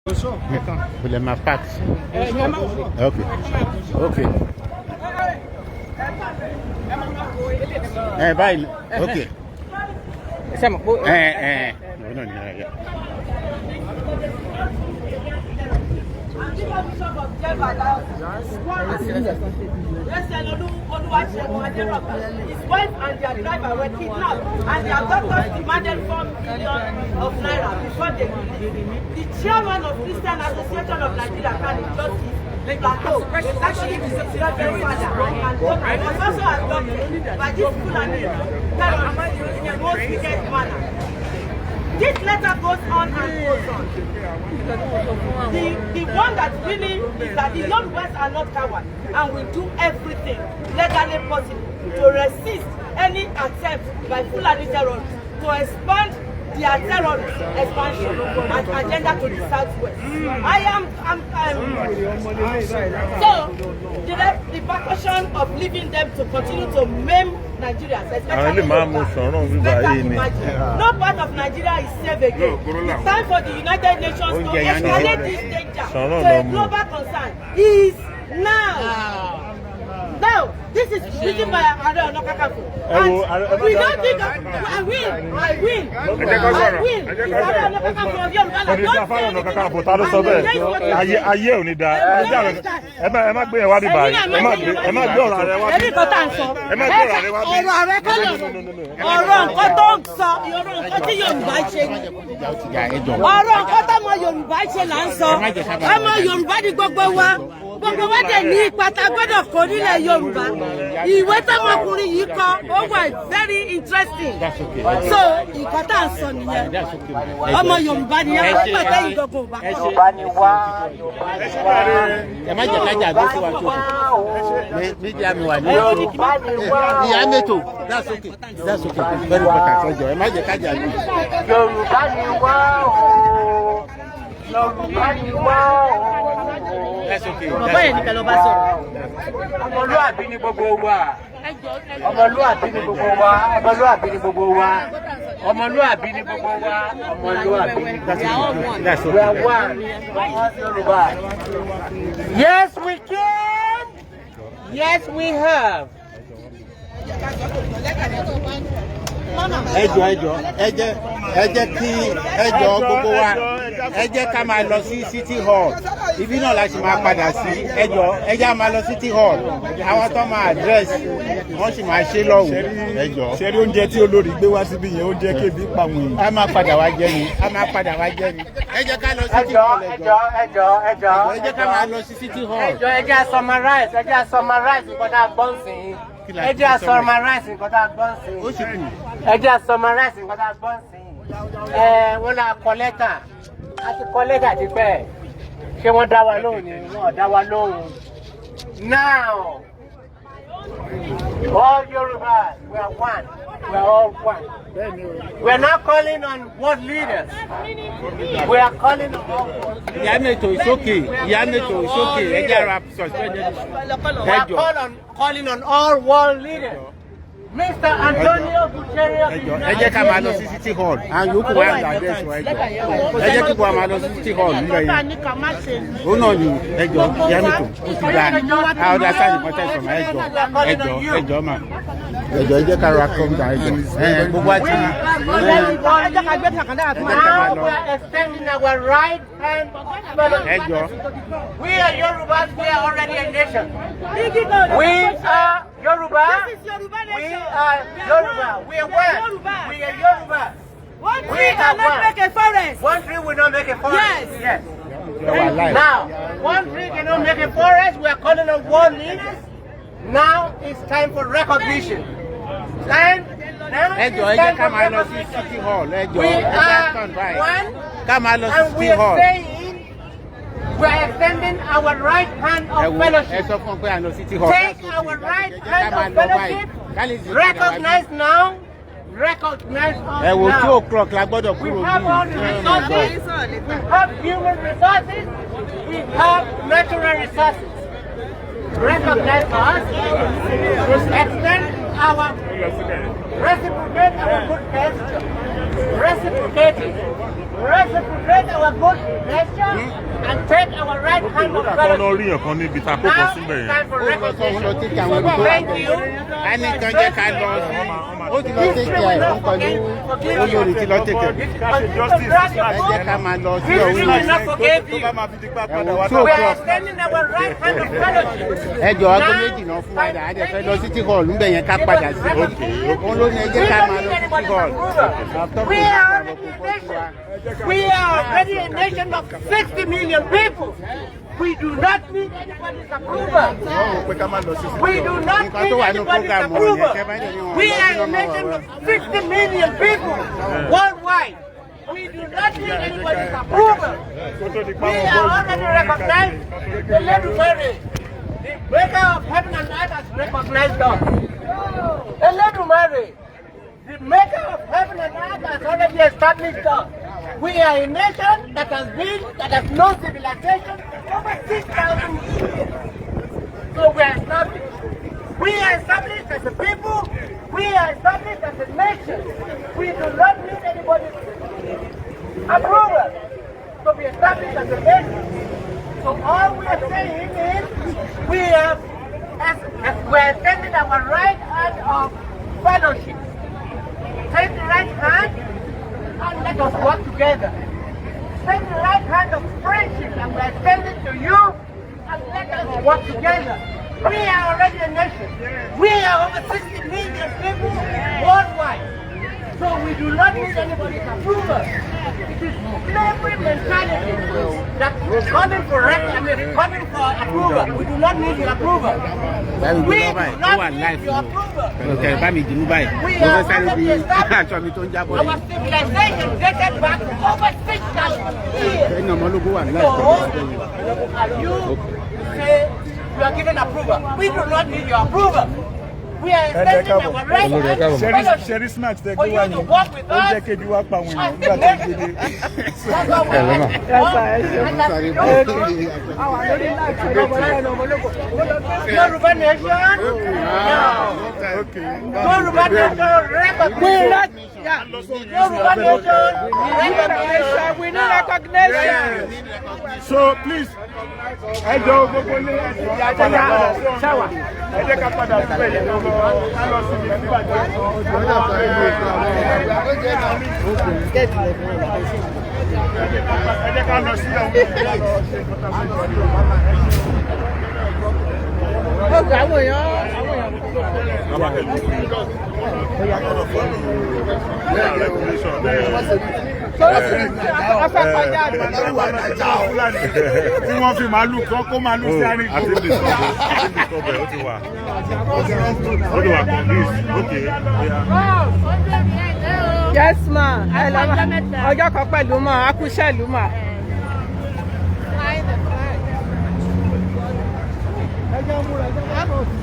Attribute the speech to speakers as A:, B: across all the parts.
A: Mo lè máa park sí. Ok. Ẹ báyìí, ok. Ẹ ẹ no, yeah.
B: His wife and their driver were kidnapped, and their doctors demanded 4 million of naira before they released. The chairman of Christian Association of Nigeria, Kani Justice Plateau, a Catholic Reverend Father, and was also abducted by this Fulani terrorists in a most wicked manner. This letter goes on and goes on. The one that really is that the Yorubas are not cowards and will do everything legally possible to resist any attempt by Fulani terrorists to expand their terrorist expansion and agenda to the southwest. I am I'm, so the repercussion of leaving them to continue to maim Nigerians,
C: Àwọn
B: especially
C: ilé máa mú
B: Yorùbá,
C: sọ̀rọ̀
B: is
C: bíbá
B: better
C: yìí ni.
B: imagined. No part of Nigeria is safe again. It's time for the United Nations to
A: Oúnjẹ yẹn ní
B: escalate this danger
C: Sọ̀rọ̀
B: to a
C: lọ mú.
B: Global concern. Is now. Now, this is written by Ààrẹ Ọ̀nà Kakanfò.
C: Ẹ wo,
B: And we don't think of, I will, I will,
C: Ẹ jẹ́ ká
B: I
C: sọ̀rọ̀.
B: will.
C: Ẹ jẹ́
B: It's
C: ká
B: Ààrẹ
C: sọ̀rọ̀.
B: Ọ̀nà Kakanfò of Yorùbá land.
C: Kọ̀dé
B: Don't
C: Ààrẹ
B: say
C: Ọ̀nà
B: anything.
C: Kakanfò, ta ló sọ
B: And
C: bẹ́ẹ̀?
B: raise what you
C: Ayé
B: say.
C: ayé ò ní da. Ẹ má gbé yẹn wá bí báyìí. Ẹ má gbé ọ̀rọ̀ rẹ wá bí.
B: Ẹbí kan tá à ń sọ.
C: Ẹ má gbé ọ̀rọ̀ rẹ wá bí.
B: Ọ̀rọ̀ ààrẹ kọ́ lọ̀rọ̀. Ọ̀rọ̀ nǹkan tó ń sọ, ọ̀rọ̀ nǹkan tí Yorùbá ṣe ni.
A: Ìjà ó ti jà, ẹ jọ.
B: Ọ̀rọ̀ nǹkan tọ́mọ Yorùbá ṣe là ń sọ.
A: Ẹ má jẹ́ ká bá
B: Ọmọ Yorùbá ni gbogbo wa. Gbogbo wa dẹ̀ ní ipa tá a gbọ́dọ̀ kó nílẹ̀ Yorùbá. Ìwé tọmọkùnrin yìí kọ, ó wà very interesting.
A: That's okay.
B: So nǹkan tá à ń sọ nìyẹn.
A: That's okay, ma.
B: Ọmọ Yorùbá ni ẹ wọ́n pẹ̀tẹ́ ìgbọ̀ngàn ò bá
A: Ẹ
B: kọ́.
A: ṣe.
D: Yorùbá ni wá, Yorùbá ni wá.
A: Ẹ má jẹ́ kájà gbé sí wa tó. Media mi wà ní.
D: Yorùbá ni wá.
A: Ìyá mẹ́tò, that's okay. That's okay. Very important. Ẹ jọ, ẹ má jẹ́ kájà gbé.
D: Yorùbá ni wá o. Yorùbá ni wá o.
A: That's okay.
B: Bàbá yẹn nìkan ló bá sọ̀rọ̀.
D: Ọmọlúàbí ni gbogbo wa. Ọmọlúàbí ni gbogbo wa. Ọmọlúàbí ni gbogbo wa. Ọmọlúàbí ni gbogbo wa. Ọmọlúàbí ni gbogbo wa.
A: That's
D: We are
A: okay.
D: one. Yorùbá. Yes, we can. Yes, we have.
A: Ẹ jọ, ẹ jọ, ẹ jẹ́ kí, ẹ jọ, gbogbo wa, ẹ jẹ́ ká máa lọ sí City Hall. Ibi náà la sì máa padà sí. Ẹ jọ, ẹ jẹ́ á máa lọ City Hall. Àwọn tó máa address wọ́n sì máa ṣe lọ́hùn. Ẹ jọ.
E: Ṣe rí oúnjẹ tí olórí gbé wá síbí yẹn, ó jẹ́ kébi pa àwọn èèyàn.
A: A máa padà wá jẹ ni, a máa padà wá jẹ ni. Ẹ jẹ́ ká lọ
D: Ẹ
A: City
D: jọ̀ọ́,
A: Hall. Ẹ
D: ẹ
A: jọ,
D: jọ̀ọ́, ẹ jọ̀ọ́, ẹ jọ̀ọ́.
A: ẹ jẹ́ ká máa lọ sí City Hall.
D: Ẹ jọ̀ọ́, ẹ jẹ́ á summarize, ẹ jẹ́ á summarize nǹkan tá a gbọ́ ń sìn.
A: Kí la
D: Ẹ jẹ́ á
A: ti
D: summarize nǹkan tá a gbọ́ ń sìn.
A: Ó sì kù.
D: Ẹ jẹ́ á summarize nǹkan tá a gbọ́ ń sìn. Ẹ wọ́n la kọ lẹ́tà. A ti kọ lẹ́tà tipẹ́. Ṣé wọ́n dá wa lóhùn ni? Wọ́n ò dá wa lóhùn. Now, all Yorubas, we are one. We are all one. We are not calling on world leaders. We are calling on all world leaders.
A: Ìyá mẹ́tò, it's okay. Ìyá mẹ́tò, it's okay. Ẹ jẹ́ ara suspend.
D: We
A: Ẹ
D: are
A: jọ.
D: calling on all world leaders. Mr. Antonio Guterres.
A: Ẹ jọ, ẹ jẹ́ ká máa lọ sí City Hall. Àwọn yòókù wà ní address wa. Ẹ jọ, ẹ jẹ́ kí wọ́n máa lọ sí City Hall nígbà yẹn. Ó náà ni. Ẹ jọ, ìyá mẹ́tò, ó ti dáa. A understand nǹkan tẹ́ sọ̀rọ̀. Ẹ jọ, ẹ jọ, ẹ jọ mà. Ẹ jọ, ẹ jẹ́ ká ra calm down. Ẹ jọ, ẹ gbogbo àti
B: Ẹ jẹ́ ká gbé kàkàndá àti
A: ẹ jẹ́ ká máa
D: Now
A: lọ.
D: we are extending our right hand.
A: Ẹ jọ.
D: We are Yorubas. We are already a nation. We are Yoruba.
B: This is Yoruba
D: We
B: nation.
D: are Yoruba. We are one.
B: Yoruba.
D: We are Yoruba.
B: One
D: We
B: tree
D: are
B: cannot
D: one.
B: make a forest.
D: One tree will not make a forest.
B: Yes.
D: Yes.
A: Ẹ wà live.
D: Now, one tree cannot make a forest. We are calling on world leaders. Now it's time for recognition. And now
A: Ẹ jọ, ẹ
D: it's
A: jẹ́
D: time
A: ká
D: for
A: máa lọ sí
D: recognition.
A: City Hall. Ẹ jọ,
D: We
A: ẹ jẹ́
D: are
A: turn báyìí.
D: one,
A: Ká máa lọ sí
D: and we
A: City
D: are
A: Hall.
D: saying we are extending our right hand
A: Ẹ
D: of
A: wo, ẹ
D: fellowship.
A: sọ fún ọ pé à ń lọ City Hall.
D: Take our right
A: Ẹ jẹ́ ká
D: hand
A: máa
D: of
A: lọ báyìí.
D: fellowship.
A: Ká lè sì padà wá bí.
D: Recognize now. Recognize us
A: Ẹ wo,
D: now.
A: 2 o'clock la gbọ́dọ̀
D: We
A: kúrò
D: have all the
A: bí.
D: resources. We have human resources. We have natural resources. Recognize us. Extend our reciprocate our good gesture. Reciprocate it. Reciprocate our good gesture and take our right hand of
C: Kọ́ lọ
D: fellowship.
C: rí yàn kan níbi tá a kó kọ
D: Now
C: síbẹ̀
D: it's
C: yẹn.
D: time for
A: Ó lọ sọ òun lọ
D: recognition.
A: tẹ́kẹ̀ àwọn ẹrù tó wà.
D: Thank you.
A: A ní kan jẹ́ ká lọ sí. Ó ti lọ tẹ́kẹ̀ ẹ̀ ó ń kọjú olórí ti lọ tẹ́kẹ̀. Ẹ jẹ́ ká máa lọ sí ọ̀hún
D: History will not forgive
E: Tó
D: you.
E: bá máa fi dípá padà wá
A: Ẹ̀wọ̀n 2
D: We are
A: o'clock.
D: extending our right hand of fellowship.
A: Ẹ jọ aago 2 náà fún wa dà, á dẹ̀ fẹ́ lọ City Hall ńbẹ̀ yẹn ká padà sí. Òun ló ní ẹ jẹ́ ká máa lọ City Hall.
D: We are already a nation. We are already a nation of 60 million people. We do not need anybody's approval.
E: Pé ká má lọ sí
D: We do not
A: Nǹkan
D: need
A: tó wà ní
D: anybody's
A: program ọ̀hún
D: approval.
A: yẹn, tẹ́ bá ní wọn
D: We
A: lọ sí
D: are a
A: lọ́mọ
D: nation
A: ọ̀rọ̀.
D: of 60 million people worldwide. We do not need anybody's approval.
C: Kó tó di pa
D: We
C: wọn
D: are already recognized. The Eledumare, the maker of heaven and earth, has recognized us. Eledumare, the maker of heaven and earth, has already established us. We are a nation that has been, that has known civilization over 6,000 years. So we are established. We are established as a people. We are established as a nation. We do not need anybody's approval to be established as a nation. So all we are saying is we have, as we are extending our right hand of fellowship. Take the right hand and let us work together. Take the right hand of friendship and we are extending to you and let us work together. We are already a nation. We are over 60 million people worldwide. So we do not need anybody's approval. It is slavery mentality that is coming for I mean, coming for approval. We do not need your approval.
A: Báyìí
D: We
A: gbé lọ
D: do
A: báyìí, ó
D: not
A: wà
D: need
A: láìfù.
D: your approval.
A: Pẹ̀lú kẹrì bá mi dìmú báyìí.
D: We
A: Mo
D: are
A: fẹ́ sáré bí
D: already established.
A: aṣọ mi tó ń jábọ́
D: Our
A: yìí.
D: civilization dated back over 6,000 years.
A: Ẹni ọmọ ológun wà ní
D: So,
A: láìpẹ́ lọ́jọ́ yìí.
D: are you say you are given approval? We do not need your approval. We are extending our right hand of fellowship
E: Ṣẹ́rí snacks tẹ
D: for
E: gbé wá
D: you to
E: yẹn.
D: work with
E: Ó jẹ́
D: us.
E: kébi wá pa àwọn èèyàn nígbà tó ń gbé dé.
D: That's what we want. Yoruba nation.
E: Okay.
D: Yoruba nation recognition. Yoruba nation recognition.
B: We need recognition.
C: So please, ẹ jọ gbogbo ilé ẹ jọ padà lọ. Ẹ jẹ́ ká padà síbẹ̀ yẹn lọ ká lọ síbi tí bàjẹ́ sọ. Ẹ jẹ́ ká lọ sí ọ̀hún. Ẹ jẹ́ ká lọ ṣe nǹkan tá a fẹ́ ṣe.
B: Ọ̀gá àwọn èèyàn àwọn èèyàn. Afẹ́ kọjá àgbà.
E: Tí wọ́n fi màálù kan kó màálù sí àárín
C: I think this ọbẹ̀ ó ti wà. Ó ti wà convinced. Okay. Yeah.
B: Yes ma, ẹ lọ ma, ọjọ́ kan pẹ̀lú ma, a kú iṣẹ́ ìlú ma.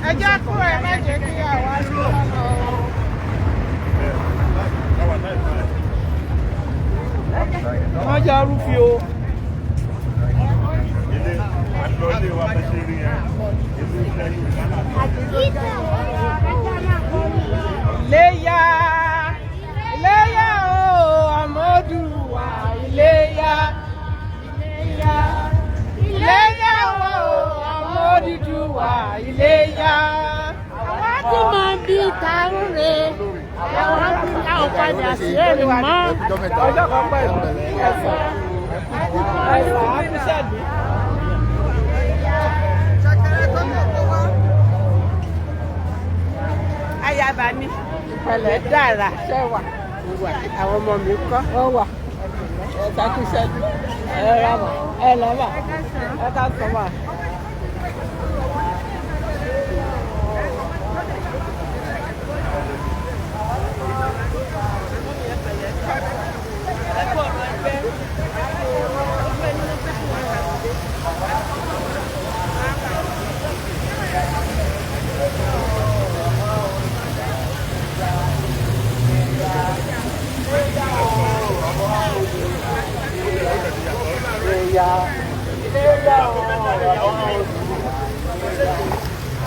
B: Ẹ jẹ́ kúrò, ẹ má jẹ́ kí àwa lọ. Wọ́n jẹ́ arúfin o.
C: Ilé àlọ́ ilé wa bẹ́ ṣe rí yẹn. Ilé iṣẹ́ Yorùbá náà.
B: Iléyá, Iléyá o, ọmọdúnwà, Iléyá, Iléyá, Iléyá o, ọmọdúnwà, Iléyá.
F: Àwa ti mọ bí tàrúre, àwọn tí a ò padà sí èrè mọ́.
B: Ọjọ́ kan pẹ̀lú ẹ̀sán, ẹ̀sán, àkúṣẹ́lú.
G: Ayaba mi
B: Pẹ̀lẹ́
G: dára.
B: ṣẹ́wà,
G: Àwọn ọmọ mi kọ́.
B: ó wà, ẹ̀sán àkúṣẹ́lú, ẹ̀ rà mà, ẹ̀ lọ́ mà, ẹ̀ ká sọ mà.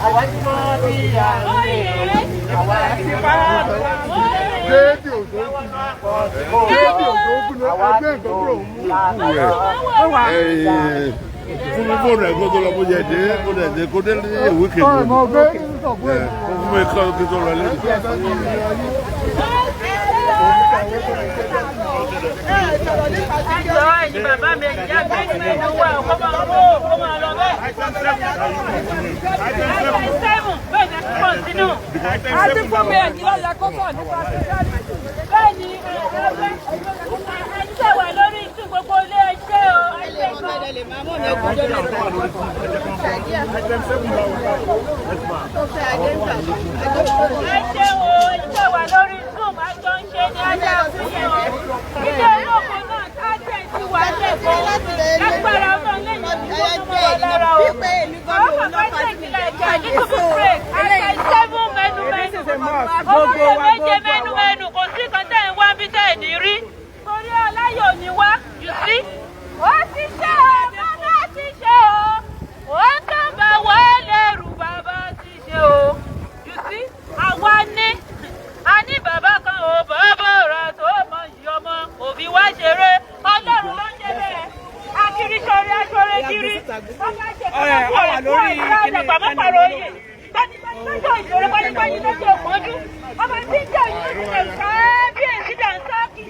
D: Àwa ti mọ bí a ń lè. Àwa ti mọ.
C: Déèdì òjò kú. Déèdì òjò kú ní ẹgbẹ́ nǹkan kúrò mú.
A: Rẹ̀ fún mi fóònù ẹ̀ kó tó lọ bó jẹ dé kó dẹ̀ dé kó dé ní ìwé kejì.
C: Ọmọ ọgbẹ́ sọ fún ẹ.
A: Ó fún mi kọ́ kí tó lọ lẹ́nu.
B: Ẹjọ́ ẹ̀yin bàbá mi, ìyá mi, ẹnu wa kó máa wó kó máa lọ bẹ́ẹ̀. Item 7 bẹ́ẹ̀ ni continue.
G: Àti fún mi ẹ̀yìn lọ́la kó sọ̀ nípa
B: Bẹ́ẹ̀ ni ẹni tẹ̀ wà lórí tí gbogbo ilé iṣẹ́ o. Ẹgbẹ́ kan. Ẹ ṣé o, ẹni tẹ̀ wà lórí Zoom, àjọ ń ṣe ní ajá fún yẹn o. Ilé olóko náà tájẹ̀ ti wà lẹ́kọ̀ọ́. Lágbára ọlọ́run lẹ́yìn tí wọ́n mú wa lára o. Àwọn bàbá ṣe ìkìlọ̀ ẹ̀jẹ̀ ní kò fún break. Item 7 mẹ́nu mẹ́nu. Gbogbo méje mẹ́nu mẹ́nu kò sí kan tẹ̀ ń wá bí tẹ̀ ní rí. Torí aláyọ̀ ni wá, you see. Ó ti ṣe o, bàbá ti ṣe o. Ó tàn bá wá lẹ́rù bàbá ti ṣe o. You see, àwa ní. A ní bàbá kan ò bàbá rà tó mọ ìyí ọmọ òbí wá ṣeré. Ọlọ́run ló ń ṣe bẹ́ẹ̀. Akiri ṣọrẹ aṣọrẹ kiri. Bàbá ṣe kọ́kọ́ ẹ̀kọ́ ìgbà àdàgbà mọ́pàrọ̀ oyè. Gbanigbani lọ́jọ́ ìṣòro gbanigbani lọ́jọ́ ìpọ́njú. Ọba tí ń jẹ́ òyìnbó ti lè kábíyèsí dànsákì.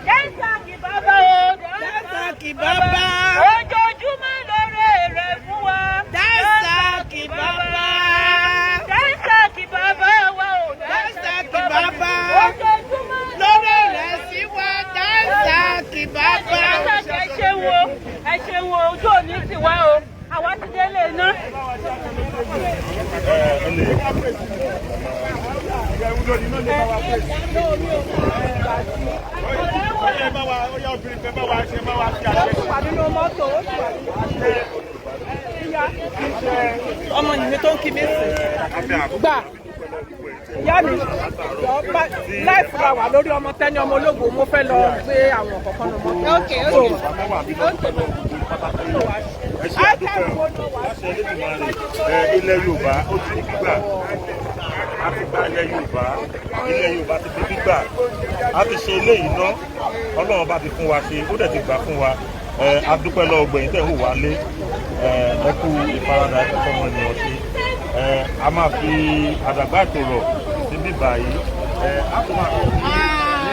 B: Dànsákì bàbá o.
G: Dànsákì bàbá.
B: Ojoojúmọ́ lóore rẹ̀ fún wa.
G: Dànsákì bàbá.
B: Dànsákì bàbá wa o.
G: Dànsákì bàbá.
B: Ojoojúmọ́
G: Lórí rẹ̀ sí wa Dànsákì bàbá.
B: Ẹ ṣe wo, ẹ ṣe wo, ojú òní ti wá o. Àwa ti délé iná.
C: Ó yẹ bá wa, ó yẹ obìnrin fẹ́ bá wa ṣe bá wa fi àṣẹ.
G: Ó wà nínú mọ́tò, ó sì wà nínú ọmọ yìí tó ń kí mi sí. Gbà ìyá mi láìpẹ́ la wà lórí ọmọ Tẹ́ni ọmọ ológo, mo fẹ́ lọ gbé àwọn kọ̀ọ̀kan lọ mọ́tò.
C: Ẹ ṣe àdúpẹ́ o. Láṣẹ Elédùmarè, ilẹ̀ Yorùbá ó ti di gbígbà. A ti gba ilẹ̀ Yorùbá, ilẹ̀ Yorùbá ti di gbígbà. A ti ṣe eléyìí ná, Ọlọ́run bá ti fún wa ṣe, ó dẹ̀ ti gbà fún wa. A dúpẹ́ lọ́wọ́ gbẹ̀yìn tẹ̀ ń wò wá lé. Ẹ kú ìfaradà, ẹ kú fọmọ ènìyàn ṣe. A máa fi àdàgbà ìtòrọ̀ sí bíbà yìí. A tún máa fi ní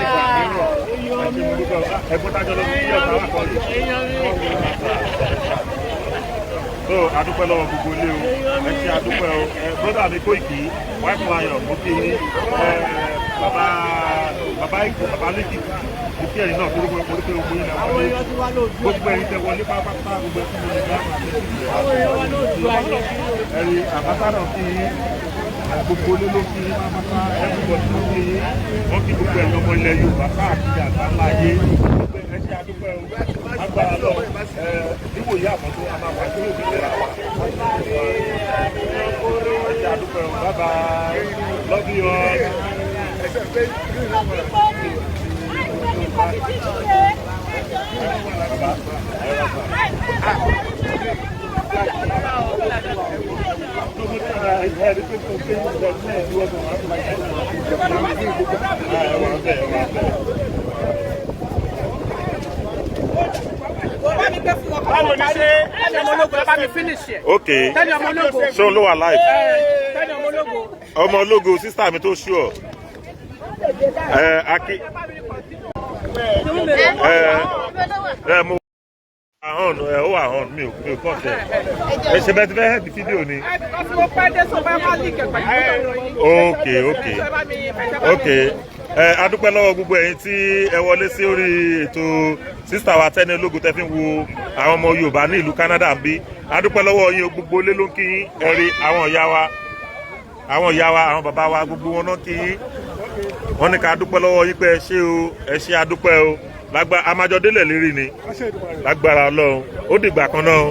C: ìgbà mìíràn. Ẹ ṣé mo dúpẹ́ o. Ẹgbẹ́ tájọ́ lọ sí ọ̀tá wà kọ́ yìí. So adúpẹ́ lọ́wọ́ gbogbo ilé o, ẹ ṣe adúpẹ́ o. Ẹ brother mi Kóìkì, White Lion, mo kí yín. Ẹ bàbá bàbá Èkó, bàbá lẹ́kìtì, mo kí ẹ̀yin náà, torí mo rí pé gbogbo yín lẹ wọlé, gbogbo ẹ̀yin tẹ wọlé pátápátá, gbogbo ẹ̀yin mo lè dá ẹ̀rí àbátá náà kí yín. Gbogbo ilé ló kí yín pátápátá, everybody ló kí yín. Wọ́n kí gbogbo ẹ̀yin ọmọ ilẹ̀ Yorùbá káàkiri àgbáńlá ayé. Ẹ ṣe adúpẹ́ o, agbára lọ. Ẹ níwòye àmọ́tó a máa wà sí òmìnira wa. Ẹ ṣe adúpẹ́ o, bye bye, love you all.
G: Bá mi gbé fún wọn kọ́
C: Báwo ni ṣe?
G: Tẹ́ni ọmọ ológo, ẹ bá mi finish ẹ̀.
C: Ok,
G: Tẹ́ni ọmọ ológo.
C: ṣé òun ló wà live?
G: Tẹ́ni ọmọ ológo.
C: Ọmọ ológo, sister mi tó ṣú ọ. Ẹ aki ẹ ẹ mo wà on ẹ, ó wà on, mi ò kọ́ tẹ. Ẹ ṣe bẹ́ẹ̀ ti fẹ́ head fídíò ni.
G: Ẹ bí mo pẹ́ dé sọ bá wá líkẹ̀ pẹ̀lú mọ́tò yín.
C: Ok, ok, ẹ adúpẹ́ lọ́wọ́ gbogbo ẹ̀yin tí ẹ wọlé sí orí ètò sister wa Tẹ́ni Ológo tẹ́ fi ń wo àwọn ọmọ Yorùbá ní ìlú Canada ń bí. Adúpẹ́ lọ́wọ́ yín o, gbogbo ilé ló ń kí yín. Ẹ rí àwọn ìyá wa, àwọn ìyá wa, àwọn bàbá wa, gbogbo wọn náà kí yín. Wọ́n ní ká dúpẹ́ lọ́wọ́ yín pé ẹ ṣé o, ẹ ṣé, adúpẹ́ o. Lágbá amájọ délẹ̀ lérí ni lágbára Ọlọ́run. Ó dìgbà kan náà.